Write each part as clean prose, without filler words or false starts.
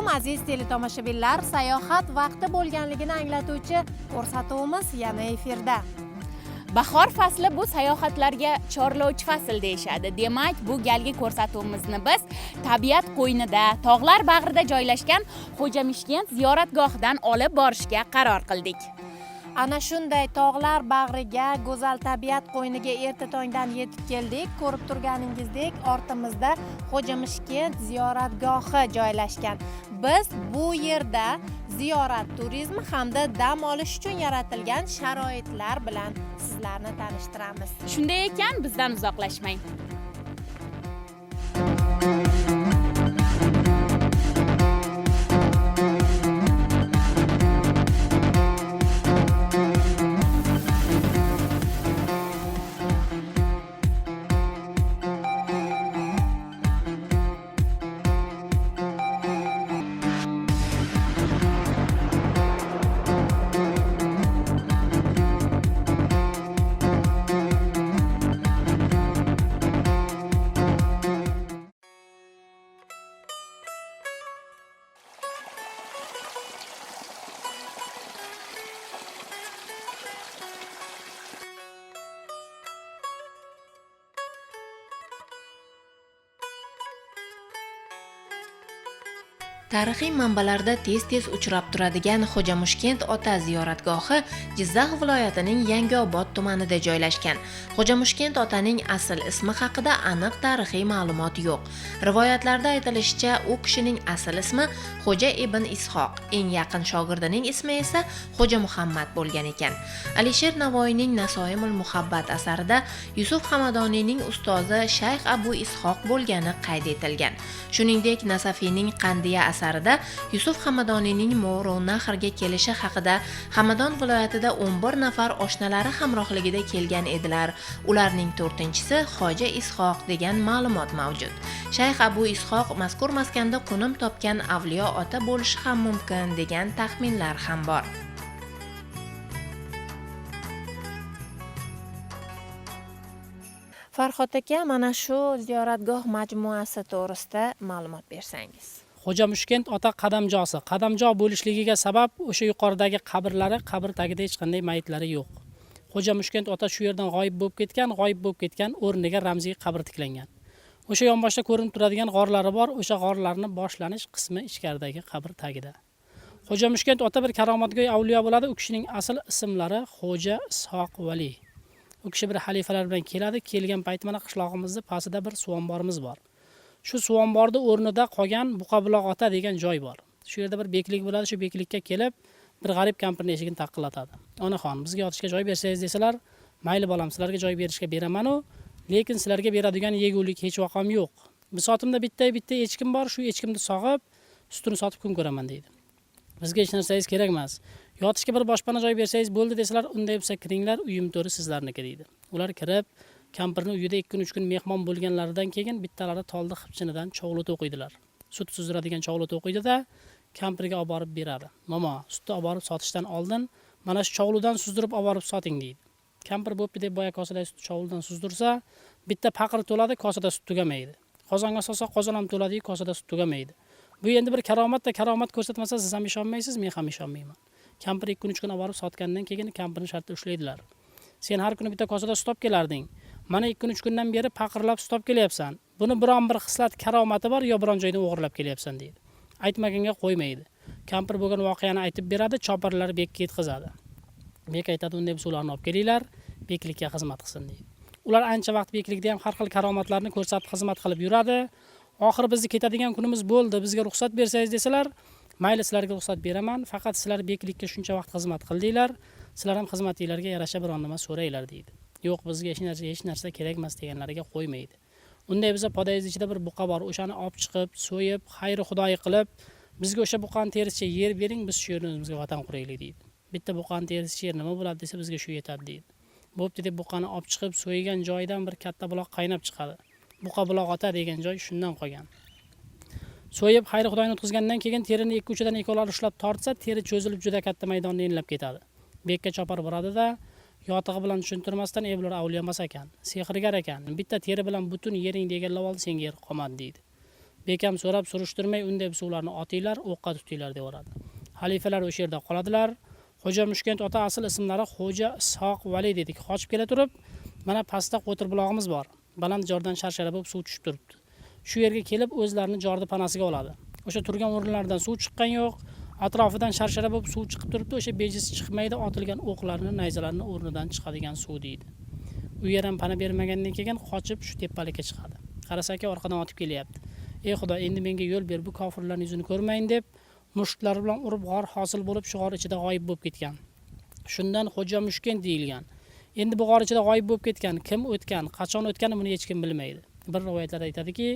alaykum aziz teletomoshabinlar. Sayohat vaqti bo'lganligini anglatuvchi ko'rsatuvimiz yana efirda. Bahor fasli bu sayohatlarga chorlovchi fasl deyishadi. Demak, bu galgi ko'rsatuvimizni biz tabiat qo'ynida, tog'lar bag'rida joylashgan Xo'jamishkent ziyoratgohidan olib borishga qaror qildik. Ana shunday tog'lar bag'riga, go'zal tabiat qo'yniga erta tongdan yetib keldik. Ko'rib turganingizdek, ortimizda Xo'jamishkent ziyoratgohi joylashgan. Biz bu yerda ziyorat turizmi hamda dam olish uchun yaratilgan sharoitlar bilan sizlarni tanishtiramiz. Shunday ekan, bizdan uzoqlashmang. Tarixiy manbalarda tez-tez uchrab turadigan Xo'jamushkent ota ziyoratgohi Jizzax viloyatining Yangiobod tumanida joylashgan. Xo'jamushkent otaning asl ismi haqida aniq tarixiy ma'lumot yo'q. Rivoyatlarda aytilishicha, u kishining asl ismi Xo'ja ibn Ishoq, eng yaqin shogirdining ismi esa Xo'ja Muhammad bo'lgan ekan. Alisher Navoiyning Nasoimul Muhabbat asarida Yusuf Hamadoniyning ustozi Shayx Abu Ishoq bo'lgani qayd etilgan. Shuningdek, Nasafiyning Qandiya asarida Yusuf Hamadoniyning Mo'ronahrga kelishi haqida Hamadon viloyatida 11 nafar oshnalari hamrohligida kelgan edilar. Ularning 4-chisi Xo'ja Ishoq degan ma'lumot mavjud. Shayx Abu Ishoq mazkur maskanda qo'nim topgan avliyo ota bo'lishi ham mumkin degan taxminlar ham bor. Farhod aka, mana shu ziyoratgoh majmuasi to'g'risida ma'lumot bersangiz. Xo'jamushkent ota qadamjosi. Qadamjo bo'lishligiga sabab o'sha yuqoridagi qabrlari, qabr tagida hech qanday mayitlari yo'q. Xo'jamushkent ota shu yerdan g'oyib bo'lib ketgan, g'oyib bo'lib ketgan o'rniga ramziy qabr tiklangan. O'sha yonboshda ko'rinib turadigan g'orlari bor, o'sha g'orlarni boshlanish qismi ichkaridagi qabr tagida. Xo'jamushkent ota bir karomatgo'y avliyo bo'ladi. U kishining asl ismlari Xo'ja Ishoq Vali. U kishi bir xalifalar bilan keladi. Kelgan payti mana qishlog'imizni pastida bir suvomborimiz bor. Shu suvomborni o'rnida qolgan Buqabuloq ota degan joy bor. Shu yerda bir beklik bo'ladi. Shu beklikka kelib bir g'arib kampirning eshigini taqillatadi. Onaxon, bizga yotishga joy bersangiz desalar, mayli bolam, sizlarga joy berishga beraman-u, lekin sizlarga beradigan yegulik hech vaqom yo'q. Bisotimda bitta-bitta echkim bor, shu echkimni sog'ib, sutini sotib kun ko'raman deydi. Bizga hech narsangiz kerak emas. Yotishga bir boshpana joy bersangiz bo'ldi desalar, unday bo'lsa kiringlar, uyim to'ri sizlarniki deydi. Ular kirib, kampirning uyida 2 kun 3 kun mehmon bo'lganlaridan keyin bittalari toldi xipchinidan chovli to'qiydilar. Sut suzdiradigan chovli to'qiydi-da, kampirga olib borib beradi. Momo, sutni olib borib sotishdan oldin mana shu chovlidan suzdirib olib borib soting deydi. Kampir bo'pti deb boya kosadagi sutni chovlidan suzdirsa, bitta paqir to'ladi, kosada sut tugamaydi. Qozonga solsa, qozon ham to'ladi, kosada sut tugamaydi. Bu endi bir karomatda, karomat ko'rsatmasa siz ham ishonmaysiz, men ham ishonmayman. Kampir 2 kun 3 kun olib borib sotgandan keyin kampirni shartda ushlaydilar. Sen har kuni bitta kosada sut olib kelarding. Mana 2 kun 3 kundan beri paqirlab sut olib kelyapsan. Buni biron bir xislat karomati bor yo biron joydan o'g'irlab kelyapsan deydi. Aytmaganga qo'ymaydi. Kampir bo'lgan voqeani aytib beradi, choparlar bekka yetkazadi. Bek aytadi, unday bo'lsa ularni olib kelinglar, beklikka xizmat qilsin deydi. Ular ancha vaqt beklikda ham har xil karomatlarni ko'rsatib xizmat qilib yuradi. Oxiri bizni ketadigan kunimiz bo'ldi, bizga ruxsat bersangiz desalar, mayli sizlarga ruxsat beraman, faqat sizlar beklikka shuncha vaqt xizmat qildinglar, sizlar ham xizmatinglarga yarasha biron nima so'ranglar deydi. Yo'q, bizga hech narsa kerak emas deganlariga qo'ymaydi. Unday bo'lsa podangiz ichida bir buqa bor, o'shani olib chiqib, so'yib, xayri xudoyi qilib, bizga o'sha buqani terisicha yer bering, biz shu yerni o'zimizga vatan quraylik deydi. Bitta buqani terisicha yer nima bo'ladi desa, bizga shu yetadi deydi. Bo'pti deb buqani olib chiqib, so'ygan joyidan bir katta buloq qaynab chiqadi. Buqabuloq ota degan joy shundan qolgan. So'yib xayri xudoyini o'tkazgandan keyin terini ikki uchidan ikkovlari ushlab tortsa, teri cho'zilib juda katta maydonni enlab ketadi. Bekka chopar boradi-da, yotig'i bilan tushuntirmasdan, ey bular avliyo emas ekan, sehrgar ekan, bitta teri bilan butun yeringni egallab oldi, senga yer qolmadi deydi. Bekam so'rab surishtirmay unday bo'lsa ularni otinglar, o'qqa tutinglar deyoradi. Xalifalar o'sha yerda qoladilar. Xo'ja Mushkent ota asl ismlari Xo'ja Ishoq Vali dedik. Qochib kela turib, mana pastda qo'tir bulog'imiz bor. Baland jordan sharshara bo'lib suv tushib turibdi. Shu yerga kelib o'zlarini jordi panasiga oladi. O'sha turgan o'rinlaridan suv chiqqan yo'q. Atrofidan sharshara bo'lib suv chiqib turibdi. O'sha bejisi chiqmaydi, otilgan o'qlarni, nayzalarni o'rnidan chiqadigan suv deydi. U yer ham pana bermagandan keyin qochib shu tepalikka chiqadi. Qarasaki orqadan otib kelyapti. Ey Xudo, endi menga yo'l ber, bu kofirlarning yuzini ko'rmayin deb mushtlar bilan urib g'or hosil bo'lib shu g'or ichida g'oyib bo'lib ketgan. Shundan Xo'ja Mushkent deyilgan. Endi bu g'or ichida g'oyib bo'lib ketgan, kim o'tgan, qachon o'tgani buni hech kim bilmaydi. Bir rivoyatlarda aytadiki,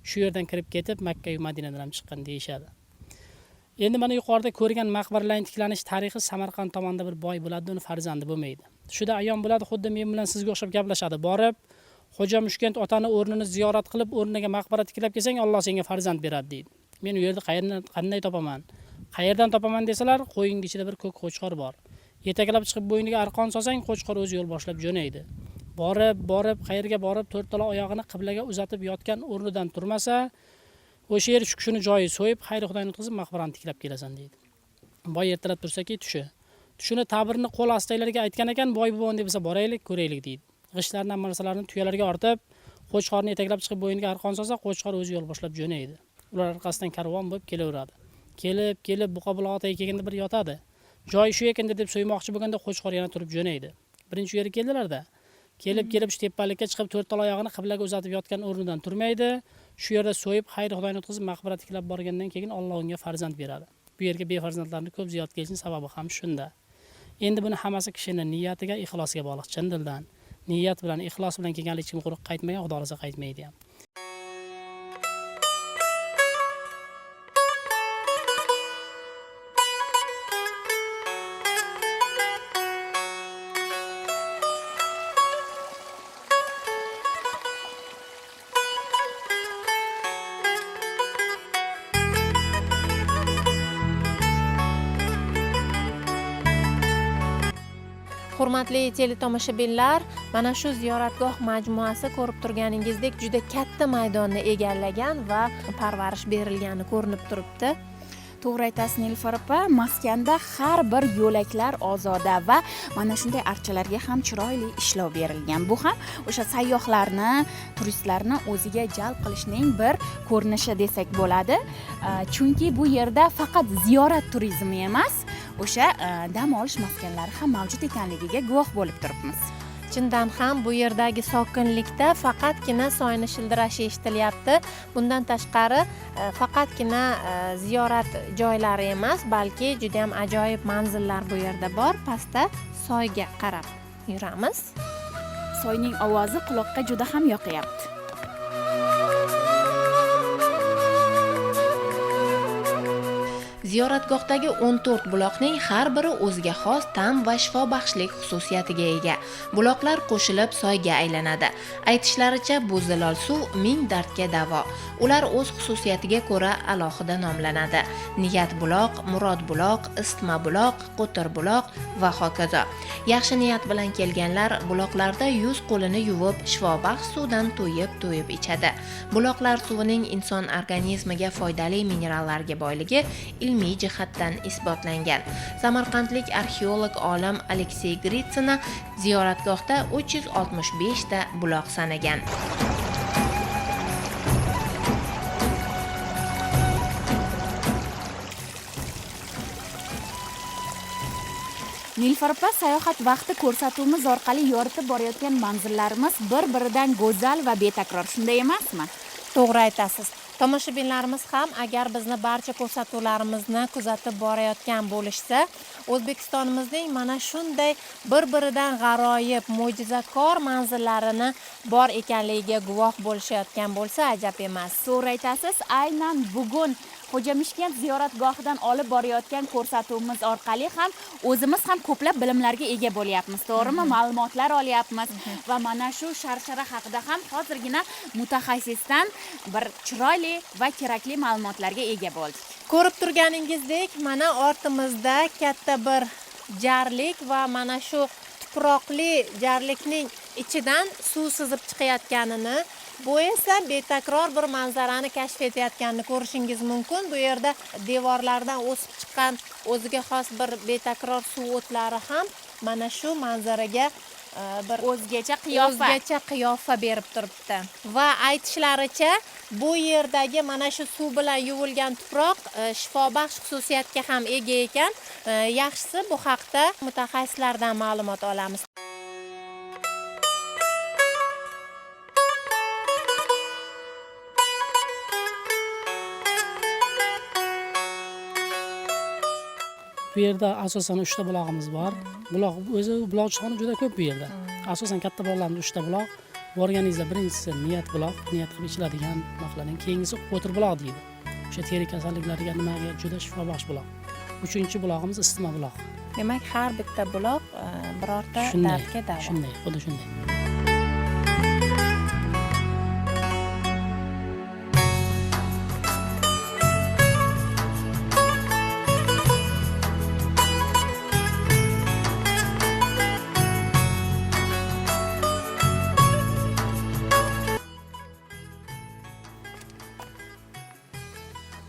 shu yerdan kirib ketib Makka va Madinadan ham chiqqan deyishadi. Endi mana yuqorida ko'rgan maqbaralarning tiklanish tarixi Samarqand tomonda bir boy bo'ladi, uni farzandi bo'lmaydi. Shuda ayon bo'ladi, xuddi men bilan sizga o'xshab gaplashadi. Borib Xo'ja Mushkent otani o'rnini ziyorat qilib, o'rniga maqbara tiklab kelsang, Alloh senga farzand beradi deydi. Men u yerda qayerdan qanday topaman? Qayerdan topaman desalar, qo'yning ichida bir ko'k qo'chqor bor. Yetaklab chiqib bo'yniga arqon solsang, qo'chqor o'zi yo'l boshlab jo'naydi. Borib, borib, qayerga borib, to'rttala oyog'ini qiblaga uzatib yotgan o'rnidan turmasa, o'sha yer shu kishini joyi so'yib, xayr xudoyni o'tkazib maqbarani tiklab kelasan deydi. Boy ertalab tursaki tushi. Tushini ta'birini qo'l ostidagilarga aytgan ekan, boy buvon deb bo'lsa boraylik, ko'raylik deydi. G'ishtlarni, narsalarni tuyalarga ortib, qo'chqorni yetaklab chiqib bo'yniga arqon solsa, qo'chqor o'zi yo'l boshlab jo'naydi. Ular orqasidan karvon bo'lib kelaveradi. Kelib, kelib buqa bulog'ataga kelganda bir yotadi. Joyi shu ekan deb so'ymoqchi bo'lganda qo'chqor yana turib jo'naydi. Birinchi yerga keldilar-da. Kelib, kelib shu tepalikka chiqib to'rttala oyog'ini qiblaga uzatib yotgan o'rnidan turmaydi. Shu yerda so'yib, xayr xudoyni o'tkazib maqbara tiklab borgandan keyin Alloh unga farzand beradi. Bu yerga befarzandlarni ko'p ziyod kelishining sababi ham shunda. Endi buni hammasi kishining niyatiga, ixlosiga bog'liq, chin dildan. Niyat bilan, ixlos bilan kelgan hech kim quruq qaytmagan, Xudo xohlasa qaytmaydi ham. Hurmatli teletomoshabinlar, mana shu ziyoratgoh majmuasi ko'rib turganingizdek juda katta maydonni egallagan va parvarish berilgani ko'rinib turibdi. To'g'ri aytasiz Nilufar opa, maskanda har bir yo'laklar ozoda va mana shunday archalarga ham chiroyli ishlov berilgan. Bu ham o'sha sayyohlarni, turistlarni o'ziga jalb qilishning bir ko'rinishi desak bo'ladi. Chunki bu yerda faqat ziyorat turizmi emas, o'sha dam olish maskanlari ham mavjud ekanligiga guvoh bo'lib turibmiz. Chindan ham bu yerdagi sokinlikda faqatgina soyni shildirashi eshitilyapti. Bundan tashqari faqatgina ziyorat joylari emas, balki juda ham ajoyib manzillar bu yerda bor. Pastda soyga qarab yuramiz. Soyning ovozi quloqqa juda ham yoqyapti. Ziyoratgohdagi 14 buloqning har biri o'ziga xos ta'm va shifobaxshlik xususiyatiga ega. Buloqlar qo'shilib soyga aylanadi. Aytishlaricha, bu zilol suv 1000 dardga davo. Ular o'z xususiyatiga ko'ra alohida nomlanadi. Niyat buloq, murod buloq, isitma buloq, qo'tir buloq va hokazo. Yaxshi niyat bilan kelganlar buloqlarda yuz qo'lini yuvib, shifobaxsh suvdan to'yib-to'yib ichadi. Buloqlar suvining inson organizmiga foydali minerallarga boyligi ilmiy jihatdan isbotlangan. Samarqandlik arxeolog olim Aleksey Gritsina ziyoratgohda 365 ta buloq sanagan. Nilufar opa, sayohat vaqti ko'rsatuvimiz orqali yoritib borayotgan manzillarimiz bir-biridan go'zal va betakror, shunday emasmi? To'g'ri aytasiz. Tomoshabinlarimiz ham agar bizni barcha ko'rsatuvlarimizni kuzatib borayotgan bo'lishsa, O'zbekistonimizning mana shunday bir-biridan g'aroyib, mo'jizakor manzillarini bor ekanligiga guvoh bo'lishayotgan bo'lsa, ajab emas. To'g'ri aytasiz. Aynan bugun Xo'ja Mishkent ziyoratgohidan olib borayotgan ko'rsatuvimiz orqali ham o'zimiz ham ko'plab bilimlarga ega bo'lyapmiz, to'g'rimi? Ma'lumotlar olyapmiz va mana shu sharshara haqida ham hozirgina mutaxassisdan bir chiroyli va kerakli ma'lumotlarga ega bo'ldik. Ko'rib turganingizdek, mana ortimizda katta bir jarlik va mana shu tuproqli jarlikning ichidan suv sizib chiqayotganini Bu esa betakror bir manzarani kashf etayotganini ko'rishingiz mumkin. Bu yerda devorlardan o'sib chiqqan o'ziga xos bir betakror suv o'tlari ham mana shu manzaraga bir o'zgacha qiyofa, o'zgacha qiyofa berib turibdi. Va aytishlaricha, bu yerdagi mana shu suv bilan yuvilgan tuproq shifobaxsh xususiyatga ham ega ekan. Yaxshisi bu haqda mutaxassislardan ma'lumot olamiz. Bu yerda asosan 3 ta bulog'imiz bor. Buloq o'zi buloq soni juda ko'p bu yerda. Asosan katta buloqlarimiz 3 ta buloq. Borganingizda birinchisi niyat buloq, niyat qilib ichiladigan buloqlardan, keyingisi qo'tir buloq deydi. O'sha teri kasalliklariga nimaga juda shifobaxsh buloq. 3-chi bulog'imiz isitma buloq. Demak, har bitta buloq birorta dardga davo. Shunday, xuddi shunday.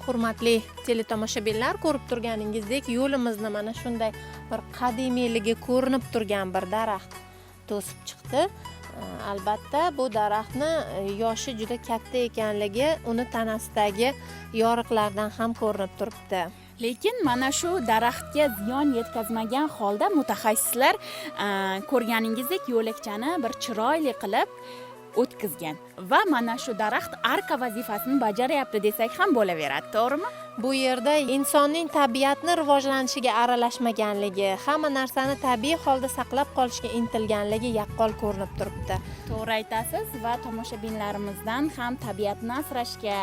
Hurmatli teletomoshabinlar, ko'rib turganingizdek yo'limizni mana shunday bir qadimiyligi ko'rinib turgan bir daraxt to'sib chiqdi. Albatta bu daraxtni yoshi juda katta ekanligi uni tanasidagi yoriqlardan ham ko'rinib turibdi. Lekin mana shu daraxtga ziyon yetkazmagan holda mutaxassislar ko'rganingizdek yo'lakchani bir chiroyli qilib o'tkazgan va mana shu daraxt arka vazifasini bajaryapti desak ham bo'laveradi, to'g'rimi? Bu yerda insonning tabiatni rivojlanishiga aralashmaganligi, hamma narsani tabiiy holda saqlab qolishga intilganligi yaqqol ko'rinib turibdi. To'g'ri aytasiz va tomoshabinlarimizdan ham tabiatni asrashga,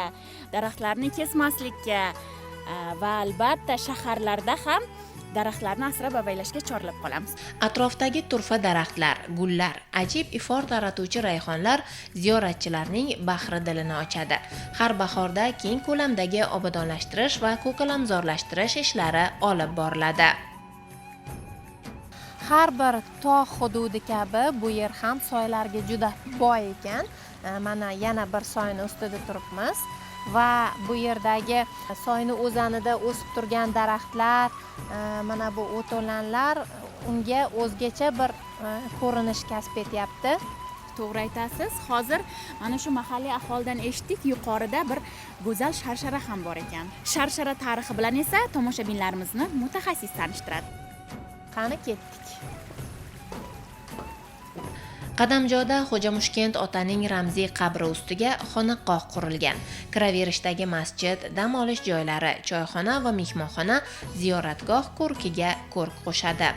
daraxtlarni kesmaslikka va albatta shaharlarda ham daraxtlarni asrab avaylashga chorlab qolamiz. Atrofdagi turfa daraxtlar, gullar, ajib ifor taratuvchi rayhonlar ziyoratchilarning bahri dilini ochadi. Har bahorda keng ko'lamdagi obodonlashtirish va ko'kalamzorlashtirish ishlari olib boriladi. Har bir tog' hududi kabi bu yer ham soylarga juda boy ekan. Mana yana bir soyni ustida turibmiz va bu yerdagi soyni o'zanida o'sib turgan daraxtlar, mana bu o'to'lanlar unga o'zgacha bir ko'rinish kasb etyapti. To'g'ri aytasiz. Hozir mana shu mahalliy aholidan eshitdik, yuqorida bir go'zal sharshara ham bor ekan. Sharshara tarixi bilan esa tomoshabinlarimizni mutaxassis tanishtiradi. Qani ketdik. Qadamjoda Xo'ja Mushkent otaning ramziy qabri ustiga xonaqoh qurilgan. Kiraverishdagi masjid, dam olish joylari, choyxona va mehmonxona ziyoratgoh ko'rkiga ko'rk qo'shadi.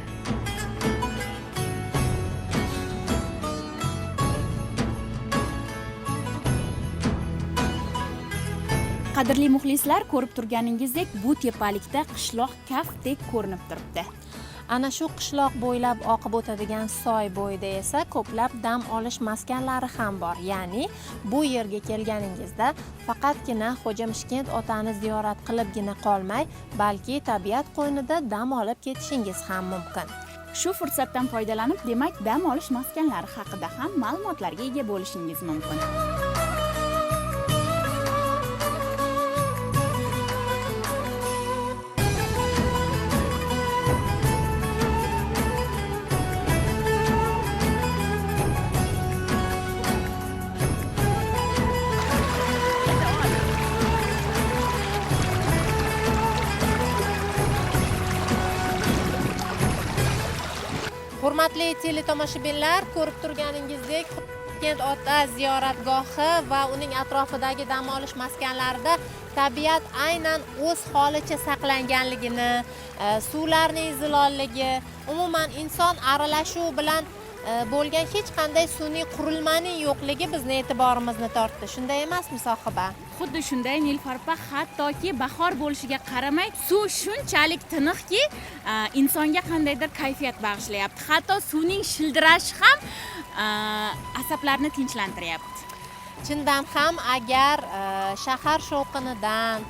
Qadrli muxlislar, ko'rib turganingizdek, bu tepalikda qishloq kaftdek ko'rinib turibdi. Ana shu qishloq bo'ylab oqib o'tadigan soy bo'yida esa ko'plab dam olish maskanlari ham bor. Ya'ni bu yerga kelganingizda faqatgina Xo'ja Mushkent otani ziyorat qilibgina qolmay, balki tabiat qo'ynida dam olib ketishingiz ham mumkin. Shu fursatdan foydalanib, demak, dam olish maskanlari haqida ham ma'lumotlarga ega bo'lishingiz mumkin. Hurmatli teletomoshabinlar, ko'rib turganingizdek, Toshkent ota ziyoratgohi va uning atrofidagi dam olish maskanlarida tabiat aynan o'z holicha saqlanganligini, suvlarning zilolligi, umuman inson aralashuvi bilan bo'lgan hech qanday sun'iy qurilmaning yo'qligi bizni e'tiborimizni tortdi. Shunday emasmi, Sohiba? Xuddi shunday, Nilufar, hattoki bahor bo'lishiga qaramay suv shunchalik tiniqki, insonga qandaydir kayfiyat bag'ishlayapti. Hatto suvning shildirashi ham asablarni tinchlantiryapti. Chindan ham agar shahar shovqinidan,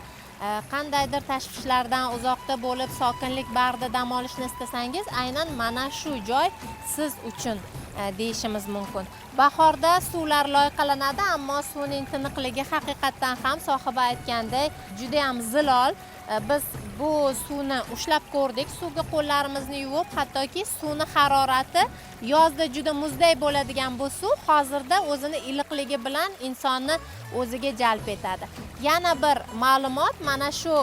qandaydir tashvishlardan uzoqda bo'lib, sokinlik bag'rida dam olishni istasangiz, aynan mana shu joy siz uchun. Deyishimiz mumkin. Bahorda suvlar loyqalanadi, ammo suvning tiniqligi haqiqatdan ham sohiba aytgandek juda ham zilol. Biz bu suvni ushlab ko'rdik, suvga qo'llarimizni yuvib, hattoki suvni harorati yozda juda muzday bo'ladigan bu suv hozirda o'zini iliqligi bilan insonni o'ziga jalb etadi. Yana bir ma'lumot, mana shu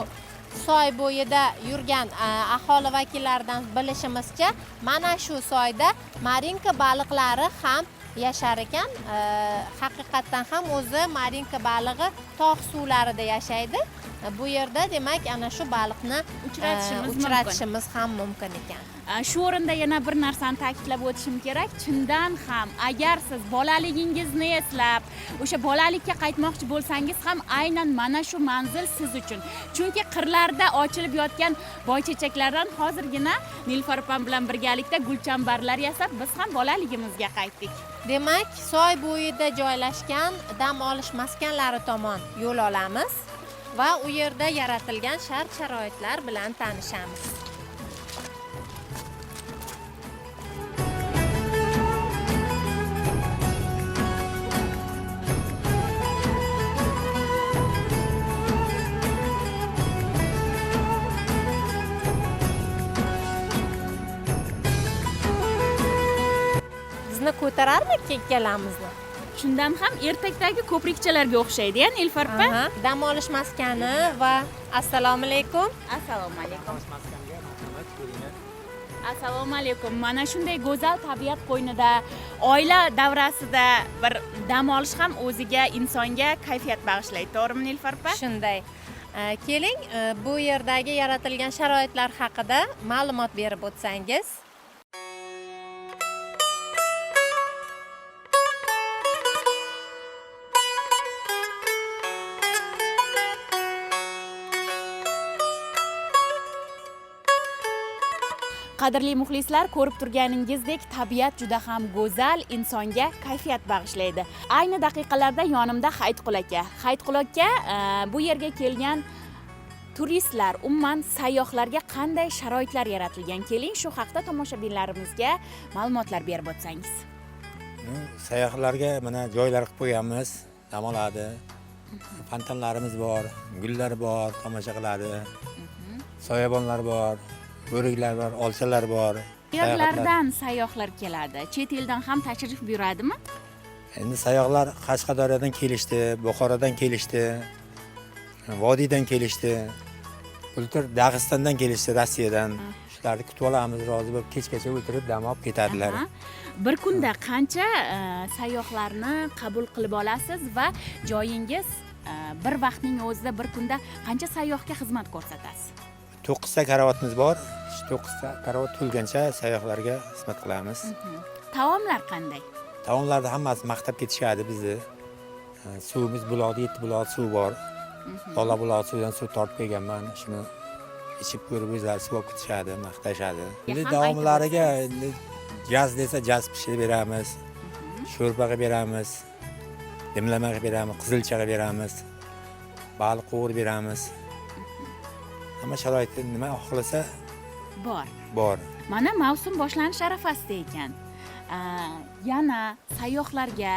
soy bo'yida yurgan aholi vakillaridan bilishimizcha, mana shu soyda marinka baliqlari ham yashar ekan. Haqiqatdan ham o'zi marinka balig'i tog' suvlarida yashaydi. Bu yerda demak ana shu baliqni Uchratishimiz mumkin. Uchratishimiz ham mumkin ekan. Shu o'rinda yana bir narsani ta'kidlab o'tishim kerak. Chindan ham agar siz bolaligingizni eslab, o'sha bolalikka qaytmoqchi bo'lsangiz ham aynan mana shu manzil siz uchun. Chunki qirlarda ochilib yotgan boychechaklardan hozirgina Nilufar opam bilan birgalikda gulchambarlar yasab, biz ham bolaligimizga qaytdik. Demak, soy bo'yida joylashgan dam olish maskanlari tomon yo'l olamiz va u yerda yaratilgan shart-sharoitlar bilan tanishamiz. Bizni ko'tararmikin ikkalamizni? Shundan ham ertakdagi ko'prikchalarga o'xshaydi, ya Nilufar opa? Aha, dam olish maskani va assalomu alaykum. Assalomu alaykum. Assalomu alaykum. Mana shunday go'zal tabiat qo'ynida, oila davrasida bir dam olish ham o'ziga insonga kayfiyat bag'ishlaydi, to'g'rimi Nilufar opa? Shunday. Keling, bu yerdagi yaratilgan sharoitlar haqida ma'lumot berib o'tsangiz. Qadrli muxlislar, ko'rib turganingizdek tabiat juda ham go'zal, insonga kayfiyat bag'ishlaydi. Ayni daqiqalarda yonimda Hayitqul aka. Hayitqul aka, bu yerga kelgan turistlar, umuman sayyohlarga qanday sharoitlar yaratilgan? Keling, shu haqda tomoshabinlarimizga ma'lumotlar berib o'tsangiz. Sayyohlarga mana joylar qilib qo'yganmiz, dam oladi. Fontanlarimiz bor, gullar bor, tomosha qiladi. Soyabonlar bor, o'riklar bor, olchalar bor. Qayerlardan sayyohlar keladi? Chet eldan ham tashrif buyuradimi? Endi sayyohlar Qashqadaryodan kelishdi, Buxorodan kelishdi, vodiydan kelishdi, bultur Dag'istondan kelishdi, Rossiyadan. Shularni kutib olamiz, rozi bo'lib kechgacha o'tirib dam olib ketadilar. Bir kunda qancha sayyohlarni qabul qilib olasiz va joyingiz bir vaqtning o'zida bir kunda qancha sayyohga xizmat ko'rsatasiz? 9 ta karavotimiz bor. Shu 9 ta karavot to'lgancha sayyohlarga xizmat qilamiz. Taomlar qanday? Taomlarni hammasi maqtab ketishadi bizni. Suvimiz buloqda 7 buloq suv bor. Lola buloq suvidan suv tortib kelganman. Shuni ichib ko'rib o'zlari suv olib ketishadi, maqtashadi. Endi Ham davomlariga aytib endi jaz desa jaz pishirib beramiz. Sho'rpa qilib beramiz. Dimlama qilib beramiz, qizilcha qilib beramiz. Baliq qovurib beramiz. Hamma sharoiti nima xohlasa bor. Bor. Mana mavsum boshlanish arafasida ekan. Yana sayyohlarga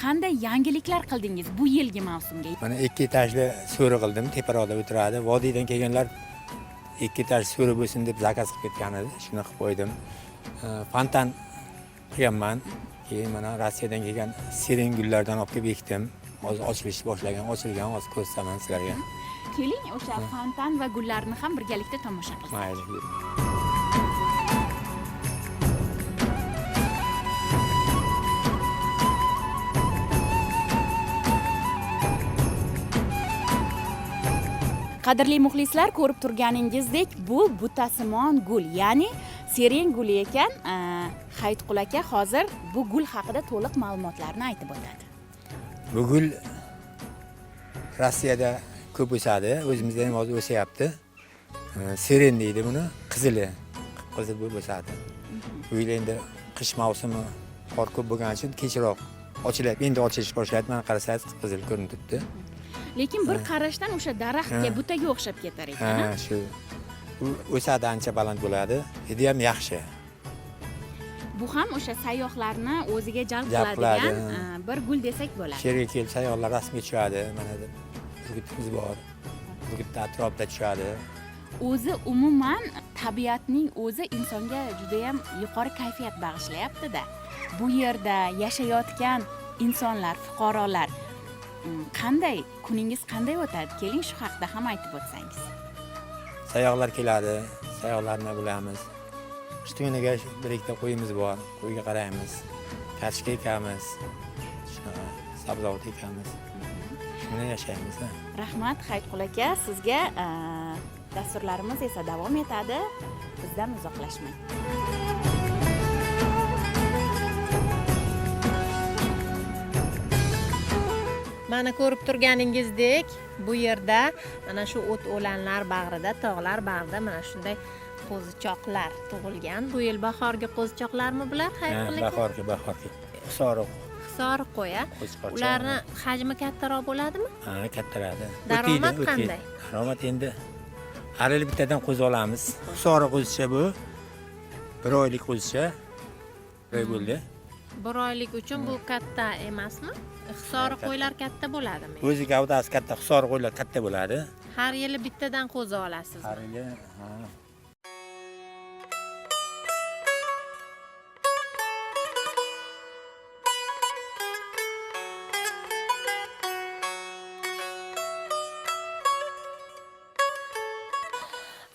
qanday yangiliklar qildingiz bu yilgi mavsumga? Mana 2 etajli so'ri qildim, teparoqda o'tiradi. Vodiydan kelganlar 2 etaj so'ri bo'lsin deb zakaz qilib ketgan edi. Shuni qilib qo'ydim. Fontan qilganman. Keyin mana Rossiyadan kelgan siren gullardan olib kelib ekdim. Hozir ochilish boshlagan, ochilgan, hozir ko'rsataman sizlarga. Keling, o'sha fontan va gullarni ham birgalikda tomosha qilsak. Mayli. Qadrli muxlislar, ko'rib turganingizdek, bu butasimon gul, ya'ni seren guli ekan. Hayitqul aka hozir bu gul haqida to'liq ma'lumotlarni aytib o'tadi. Bu gul Rossiyada ko'p o'sadi, o'zimizda ham hozir o'sayapti. Seren deydi buni, qizili, qizil bo'lib o'sadi. Bu yil endi qish mavsumi qor ko'p bo'lgani uchun kechroq ochilyapti, endi ochilish boshlayapti. Mana qarasangiz qizil ko'rinib turibdi. Lekin bir qarashdan o'sha daraxtga, butaga o'xshab ketar ekan, Ha, a? shu. U o'sadi, ancha baland bo'ladi. Hidi ham yaxshi. Bu ham o'sha sayyohlarni o'ziga jalb Jalb qiladigan qiladi. bir gul desak bo'ladi. Shu yerga kelib sayyohlar rasmga tushadi. Mana burgutimiz bor. Burgutni atrofida tushadi. O'zi umuman tabiatning o'zi insonga judayam yuqori kayfiyat bag'ishlayapti-da. Bu yerda yashayotgan insonlar, fuqarolar qanday, kuningiz qanday o'tadi? Keling, shu haqda ham aytib o'tsangiz. Sayyohlar keladi, sayyohlarni bilamiz. Ustinguniga bir ikkita qo'yimiz bor, qo'yga qaraymiz. Kartoshka ekamiz. Shunaqa sabzavot ekamiz. Shu bilan yashaymiz. Ha. Rahmat, Hayitqul aka, sizga. Dasturlarimiz esa davom etadi. Bizdan uzoqlashmang. Mana ko'rib turganingizdek, bu yerda mana shu o't o'lanlar bag'rida, tog'lar bag'rida mana shunday qo'zichoqlar tug'ilgan. Bu yil bahorgi qo'zichoqlarmi bular, Hayitqul aka? Bahorgi, bahorgi. Hisoriq Hisoriq qo'y, a? qo'zichoq. Ularni hajmi kattaroq bo'ladimi? Ha, kattaradi. Daromad O'tiydi, o'tiydi. qanday? Daromad endi har yili bittadan qo'zi olamiz. Hisoriq qo'zicha bu. Bir oylik qo'zicha. Bir oy bo'ldi. Bir oylik uchun bu katta emasmi? Hisoriq Katta. qo'ylar katta bo'ladimi? O'zi gavdasi katta, hisoriq qo'ylar katta bo'ladi. Har yili bittadan qo'zi olasiz. Har yili, ha.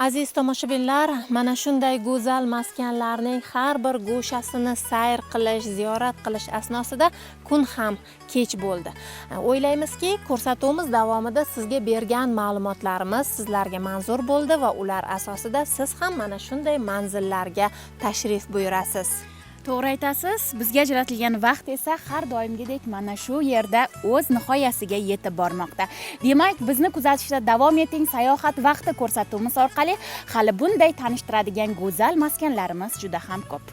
Aziz tomoshabinlar, mana shunday go'zal maskanlarning har bir go'shasini sayr qilish, ziyorat qilish asnosida kun ham kech bo'ldi. O'ylaymizki, ko'rsatuvimiz davomida sizga bergan ma'lumotlarimiz sizlarga manzur bo'ldi va ular asosida siz ham mana shunday manzillarga tashrif buyurasiz. To'g'ri aytasiz, bizga ajratilgan vaqt esa har doimgidek mana shu yerda o'z nihoyasiga yetib bormoqda. Demak, bizni kuzatishda davom eting. Sayohat vaqti ko'rsatuvimiz orqali hali bunday tanishtiradigan go'zal maskanlarimiz juda ham ko'p.